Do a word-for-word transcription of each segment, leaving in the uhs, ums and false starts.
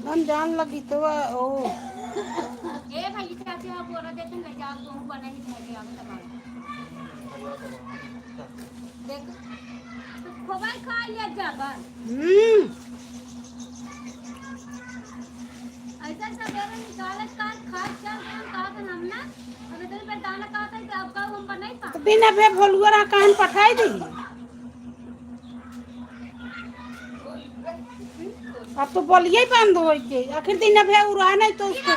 हम जान लगी तो ओ। ए भाई, चाची, आप बोरा देते ले जाओ, तो हम बनाई घर के आगे तब आओ। देख, तो खोबाई खा लिया जाबा। हम्म। ऐसा सवेरे निकालत का खाद चल रहा, हम कहा था हम ना, अगर तेरे पे दाना कहता है, तो आपका हम बनाई पा। तो बिना बे भोलुआ रहा, काहन पठाई दी? अब तो बोलिए बंद हो गई। आखिर दिन अब है उड़ा नहीं तो उसको।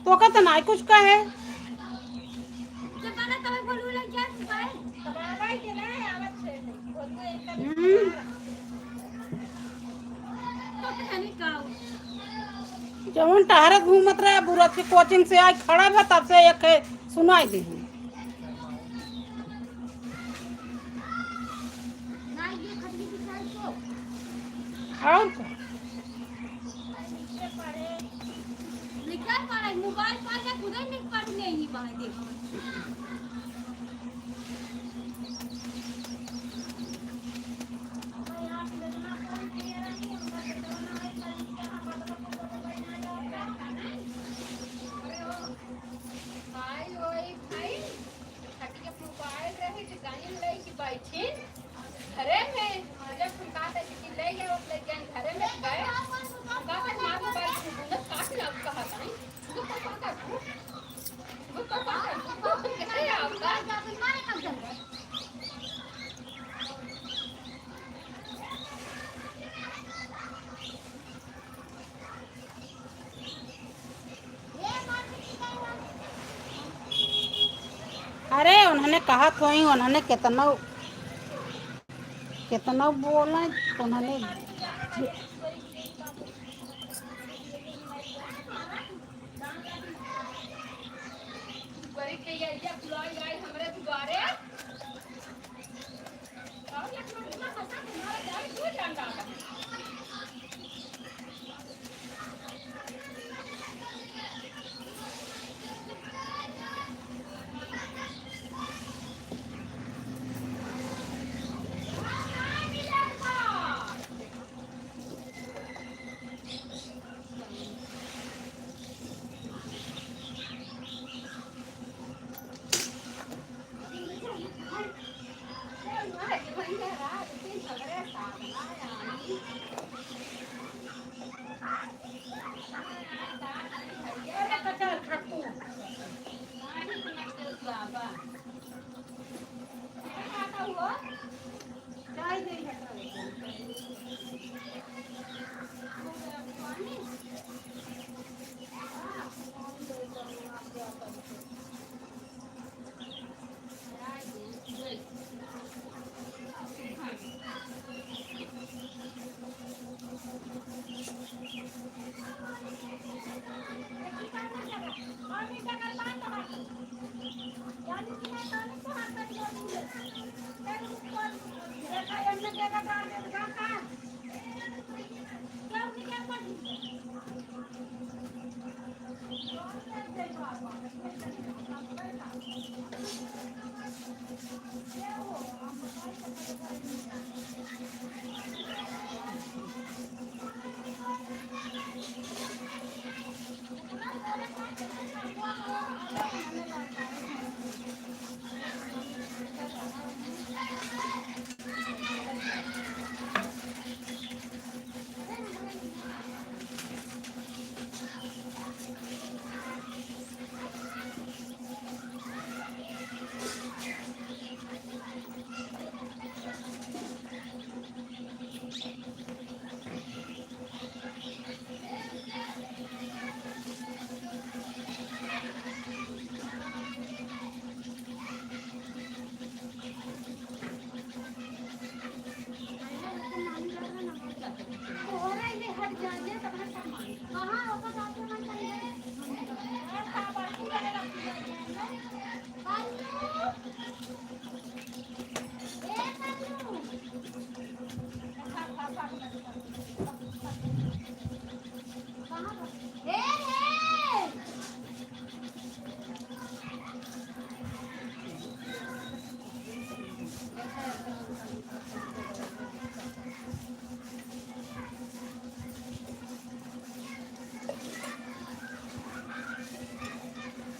तो का तो ना कुछ का है। हम्म। जवन टहरत घूमत रहे, बुरा के कोचिंग से आई खड़ा बा, तब से एक सुनाई दे। और का? मोबाइल पर खुदे नहीं पढ़ ले ही बात देखो। अरे उन्होंने कहा थोई, उन्होंने कितना, कितना बोला उन्होंने।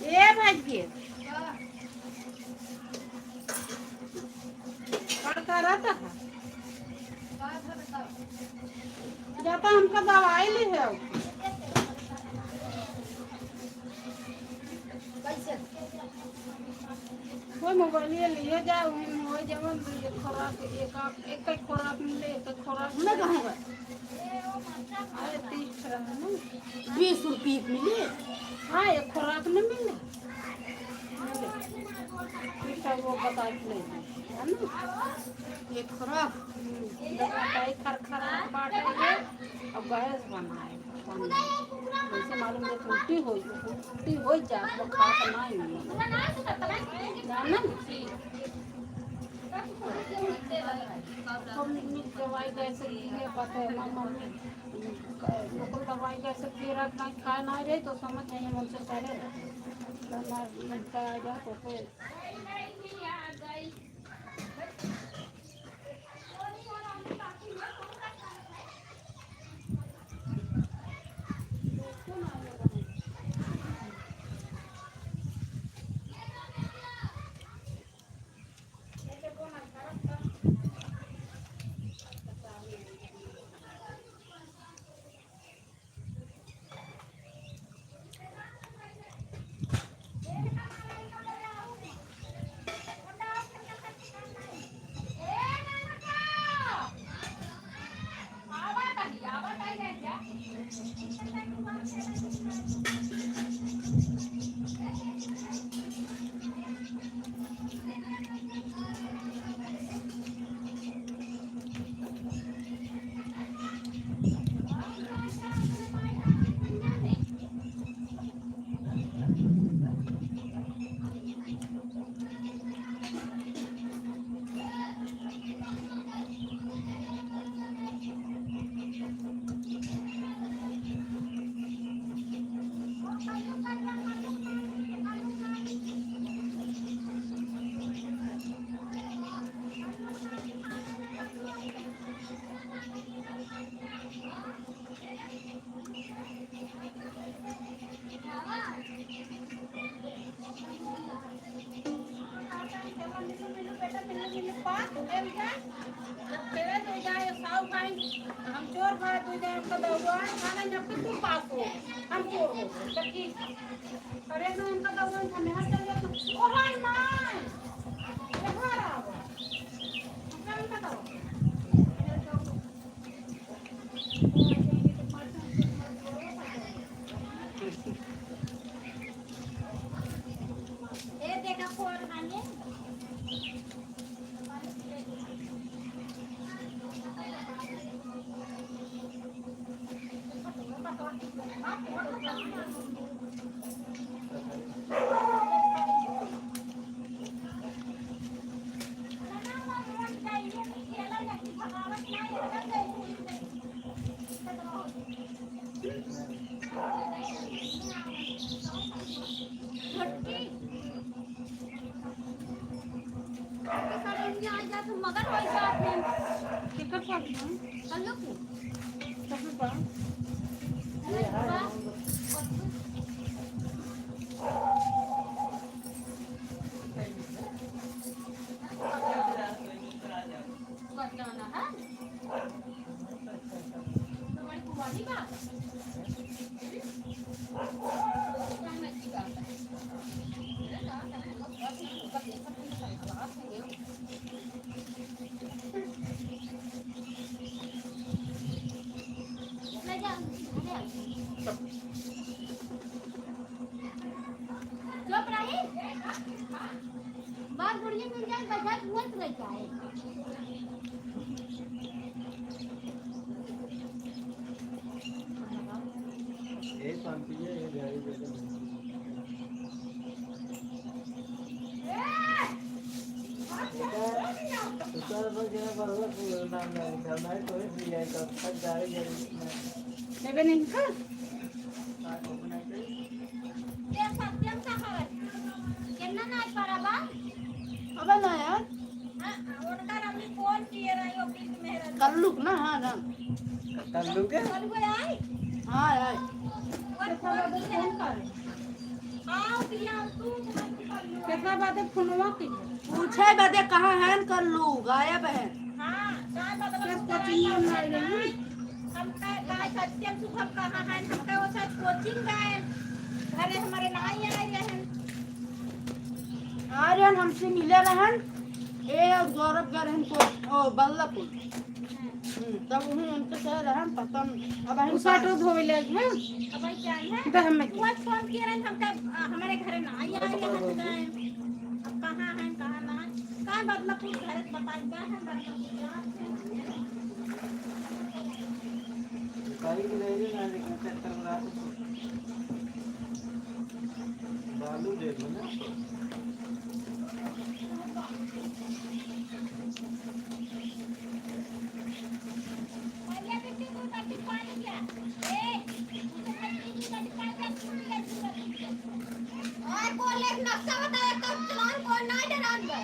ए भाई, का करत है? जाता हमका दवाई ली है। कोई मोबाइलिया लिए जा, उहिन हो जवन एक खुराक, एक, एक, एक खुराक मिले, एक, एक खुराक ना मिले। कहाँ बा? अरे, तीस रहा ना। बीस रुपये मिले। हाँ, एक खुराक न मिले। मिले। तीस वो बता के ले ली, है ना? एक खुराक। हम्म, दवाई खरखरात बाटे ये, अब गैस बनाए। जैसे मालूम है, उल्टी हो, उल्टी हो जात, वो खात नहीं है। जाना? तो मिट, मिट दवाई कैसे लिए, पता है, मम्मी, मम्मी, लोकल दवाई कैसे पी रहा, नहीं खाए, नहीं रहे, तो समझ नहीं, हमसे करे। तो ना, मिटता आ गया, तो फिर हम चोर भाई, तू जाए, हमका दौड़ाए, खाना जब तक तू पास हो, हम चोर हो। तो ठीक। अरे, तो हमका दौड़ाए, हम यहाँ चल गए, तो, ओ भाई, माँ, यहाँ आओ। हम कल बताओ। ए, देखा, फोन आने। मगर वही बात है। केकर साथ में? कल्लू की। कहाँ बा? चुप रही। बार बुढ़िया मिल जाए, बजाए, मत रह जाए। ए, शांति है, ये गाड़ी देखो। बेटा, ऊपर पर गिरा, बल्ला पूरा नाम ना निकालना है, कोई भी आए तो तक गाड़ी जरूर ना। लेबे नहीं का? हाँ, तो बनाई दे। ये सत्यम का है। केतना ना पड़ा बा? अबे ना यार। हाँ, उनका हमने फोन किए रहे, वो बीच में रहे। कल्लू के ना, हाँ ना। कल्लू के? कल्लू के आई? हाँ, आई। वो फोन किए रहे। आओ भैया, तू फोन कर लो। कितना बात है, फोनवा की? पूछे बदे कहाँ हैं कल्लू, गायब हैं। हाँ, का मतलब बस कोचिंग में ना आई रही। हम कहे, कहे सत्यम शुभम कहाँ हैं? हम कहे, वो शायद कोचिंग गए। अरे, हमारे ना ही आए रहन। आ रहन, हमसे मिले रहन। ए, और गौरव गए रहन को, ओ, बल्लभपुर। हम्म, तब उन्हीं उनके से रहन, पता नहीं। अब हम उस ऑटो धोवे ले गए हैं। अब भाई क्या है? दे हमें। वो फोन किए रहन, हम कहे, आ, हमारे घर ना ही आए रहन। अब कहाँ हैं, कहाँ ना हैं? का मतलब कुछ घर बताई, का है मतलब कुछ यहाँ से? काहे के नहीं रे, ना लेकिन चक्कर में रहा तो बालू दे दो ना। और बोले, नक्शा बताया, तब चलान कौन ना डरान बा।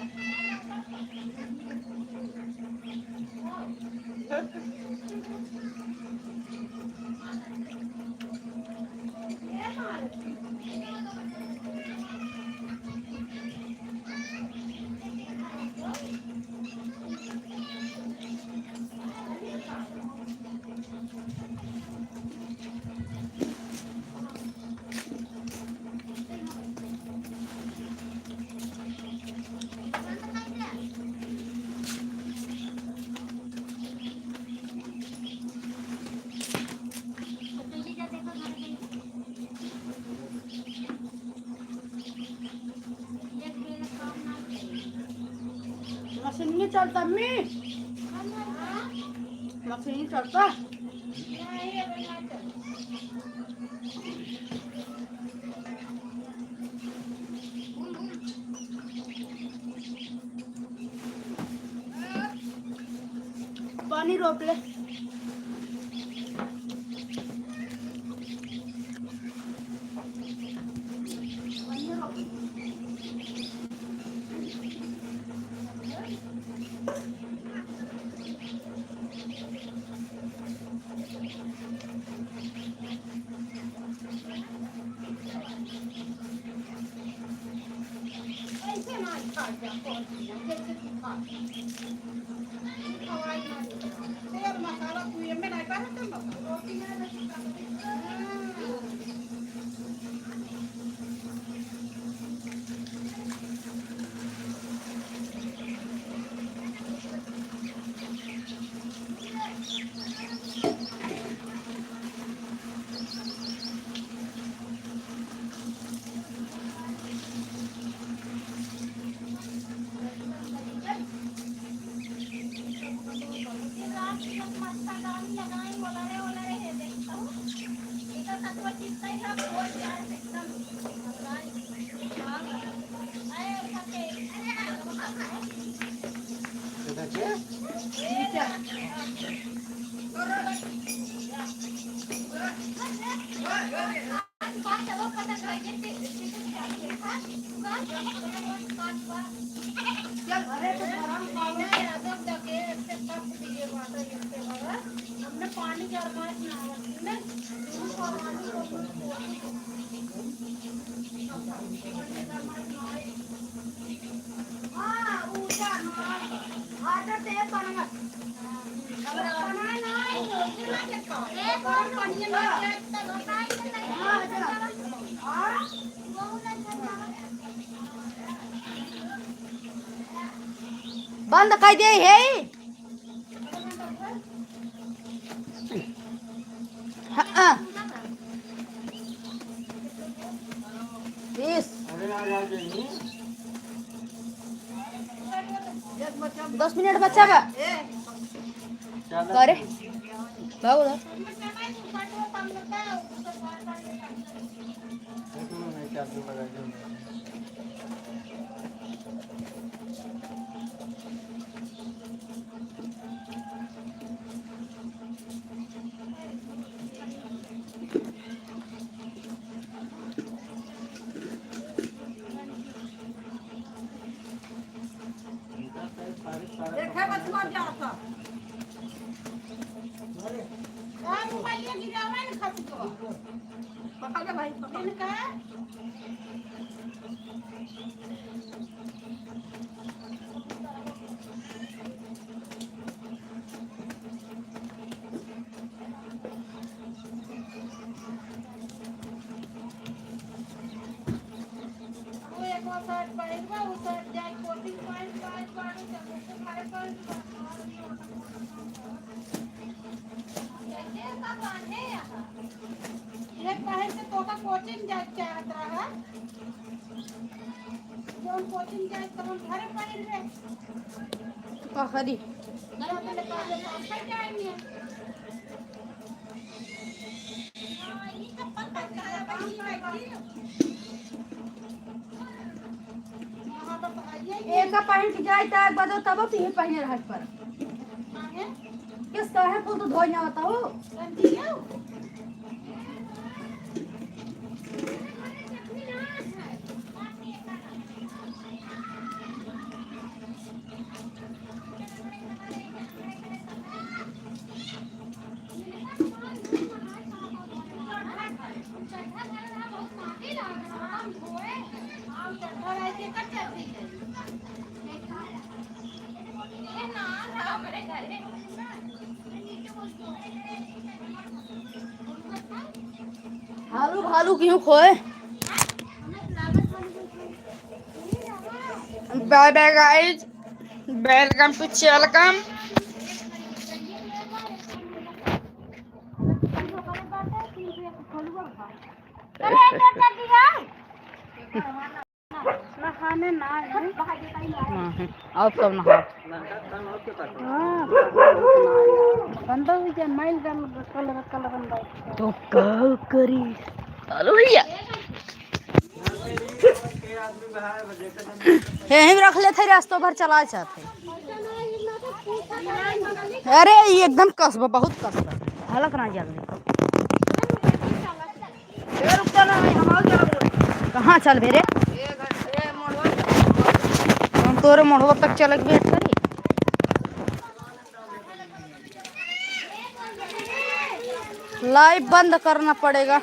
मशीन नहीं चलता, अम्मी। मशीन नहीं चलता। पानी रोक ले। ऐसे ना खा जा, कौन चीज़ है, जैसे तू खा। तू खवाई ना दे। तेल मसाला तू एमे ना डाले, तो मसाला रोटी में ना डाले। चल, अरे, तो गरम पानी में अदरक डाल के एक से कप पिए वाटर, एक से बड़ा। हमने पानी के अरमाइश ना आवत, हमने दूध और पानी को हमने कोशिश। हाँ, ऊंचा ना। आटा ते बनवा। बंद कर दे हे। हाँ। बीस। दस मिनट बचा बा। करे। बाबू दा। देखा बस मर जाता। आ, मोबाइलिया गिरावा न खस को। पकड़ ले भाई, पकड़। इनका वो एक वो शर्ट पहिरबा, वो शर्ट जाए कोचिंग पॉइंट, पॉइंट, पॉइंट, सब उसको खाए पॉइंट, ये पहन के तोका कोचिंग जाए चाहत रहा। जौन कोचिंग जाए, तौन घरे पहिरबे। पकड़ी। एक पहिन के जाई त बदो तब तू पहिने रहत पर। किस तरह को तो धोई ना होता हो। भालू, भालू क्यों खोए? Bye bye guys, welcome to Chelakam। नहाने ना है। हाँ, है। और सब नहा। हाँ, गंदा हो गया, मैल गल-, कलर, कलर गंदा हो गया। तो का करी? चलो भैया। हे, हम रख लेते, रास्तों भर चला जाते। अरे, ये एकदम कस बा, बहुत कस बा। हलक ना जल्दी। ए, रुक जा ना, हम आउ चलब रे। कहाँ चलबे रे? हम तोरे मोड़वा तक चलक बे करी। Live बंद करना पड़ेगा।